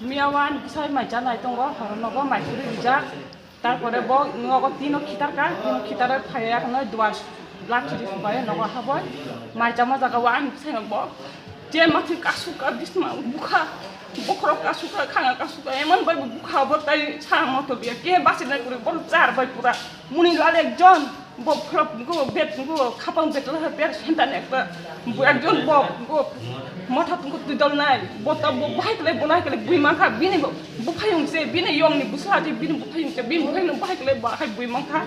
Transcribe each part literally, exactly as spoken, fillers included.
Miya o ani bwsai mai chanai tongo, horo nogo mai kwrwi rijak. Tarpore bo nogo tino khitarka, tino khitarwi phaiya hwnwi duas lachi ri subai nogo haboi. Mai chama jaga o ani bwsai no bo je mathi kasuka bisma bukha, bokhorok kasuka, khanga kasuka, emon bai bo bukha bo tai sa moto biya. Ke basi nai kuri bo char bai pura. Muni lal ekjon. Bo phlop go bet go khapang bet la per senta ne ekta. Bo ekjon bo go motha tungko twidol nai. Bo ta bo bahai kle bo nai kle bui mankha bini bo buphayung se bini yong ni busla je bini buphayung se bini buphayung bahai kle bahai bui mankha.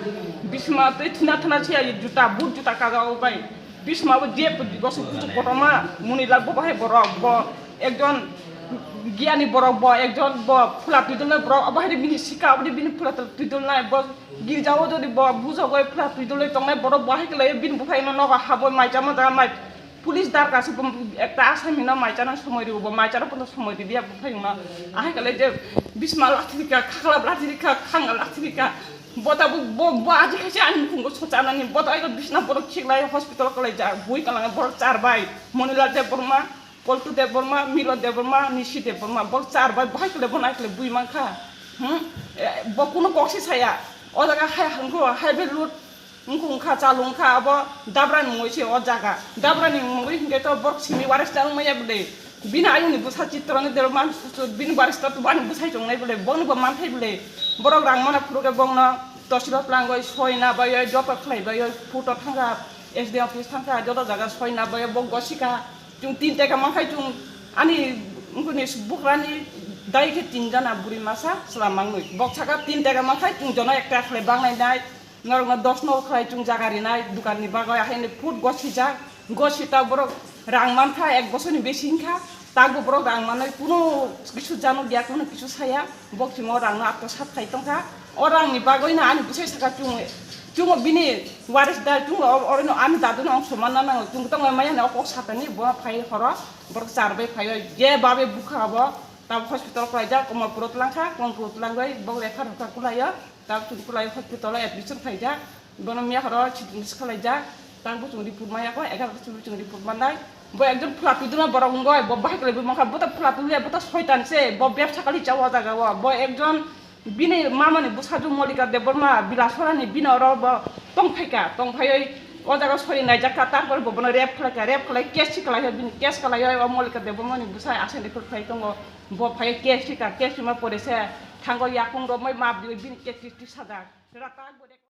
Bisma tei thina thana se ai juta but juta kaga o bai. Bisma bo je bo su kutu kotoma muni lal bo bahai borok bo ekjon giyani borok bo ekjon bo phula twidol nai borok bahai bini sika bini phula twidol nai bo. Girjao jodi bo bujogoi phla twi doloi tongnai borok bo hai khlai bini buphai no nogo habo mai chama jaga mai police darkar se bo ekta asami no mai chana somoi rio bo mai chana pono somoi riya buphai no ahai khlai je bisma lathirika khakla lathirika khanga lathirika bota bo bo bo aji khaise ani mukhungo sochanani bota aiko bisna borok khiklai hospital khlai ja bui kala borok char bai Monilal Debbarma Poltu Debbarma, Milo Debbarma, Nisi Debbarma, bo char bai bahai kle bo nai kle bui mankha. Hmm? Eh, bo kuno kok si saya. O jaga hai hangko, hai be lut. Wngkha wngkha, chalu wngkha, abo Dabra ni mungwi se o jaga. Dabra ni mungwi hinkhe to borok simi waris ta wngmaya bwle. Bini ayung ni bwsa Chitrangni Debbarma, bini waris ta tubani bwsai chongnai bwle. Bono bo manthai bwle. Borok rang mana phuru khe bongno tosiro tlangoi, soi na bai, joto khlai bai, photo thangkha, S D M office thangkha, joto jaga soi na bai, bo gosika. Chwng tin taka mankhai chwng ani wngkuni bukrani dai khe tin jana buri masa chwla mangwi. Bok saka tin taka mankhai chwng jono ekta khlai bangnai nai. Norokno dos no khlai chwng jaga rinai dukanni bagwi ahaini food gosijak. Gosita borok rang mankha ek bosorni besi wngkha. Takbo borok rang manwi kuno kisu jano giya kuno kisu saya. Bok chwng o rangno atto sat khai tongkha. O rangni bagwino ani bwsai saka chwng, chwng bini waris da chwng o, orono ani daduni ongso manna nango. Chwng tongo maya hwnwi o kok satani bo phai horo borok char bai phaio. Je babe bukha abo tab hospital kwlaijak Komolpuro twlangkha, Komolpuro twlangwi bok refer rwkha kwlaio. Tab chwng kwlai hospital o admission khaijak. Bono miya horo chwng swkalaijak. Tang bo chwng report maya kho, egaroh ta chwng report manai. Bo ekjon phwla twi dwna borok wngoi, bo bahai kwlai bo mankha, bo ta phwla twi ya, bo ta soitan se, bo bebsa kali cha o jaga o. Bo ekjon bini mama ni bwsajwk Molika Debbarma, Bilasora ni bini oro bo tong phaikha, tong phaioi o jaga sori naijak kha, tarpore bo bono rape khlai kha, rape khlai case si kwlai kha, bini case kwlai o Molika Debbarma ni bwsai asai ni phwrwk phai tongo. Bo phai case si kha, case si ma pore se thango yakung romoi map diwi bini case si sajak. Sera tak bo de